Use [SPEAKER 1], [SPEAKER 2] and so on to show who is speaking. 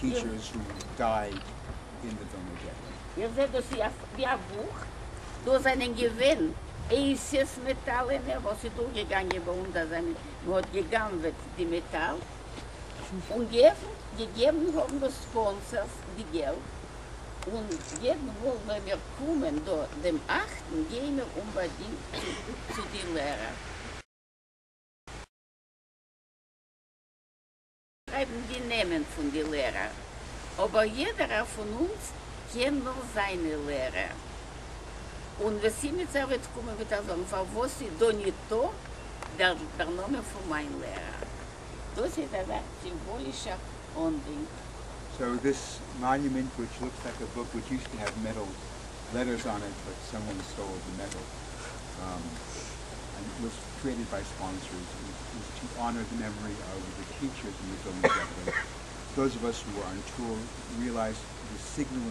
[SPEAKER 1] teachers who died in the Vilna Ghetto.
[SPEAKER 2] איר זעט, דאס איז ווי א בוך, דא זענען געווען אותיות מעטאלענע וואס איז דורכגעגאנגען ביי אונז אז מען האט גע'גנב'עט די מעטאל און געעפנט, געגעבן האבן דאס ספאנסערס די געלט, און יעדן מאל ווען מיר קומען דא דעם אכטן גייען מיר אומבאדינגט צו די לערער. שרייבן די נעמען פון די לערער, אבער יעדערער פון אונז קען נאר זיינע לערער, און ווען עמיצער וועט קומען וועט ער זאגן פארוואס איז דא ניטא דער נאמען פון מיין לערער, דאס איז אזא סימבאלישער אנדענק.
[SPEAKER 1] So this monument which looks like a book which used to have metal letters on it but someone stole the metal and it was created by sponsors is to honor the memory of the teachers in the Vilna Ghetto. Those of us who were on tour realized the signal.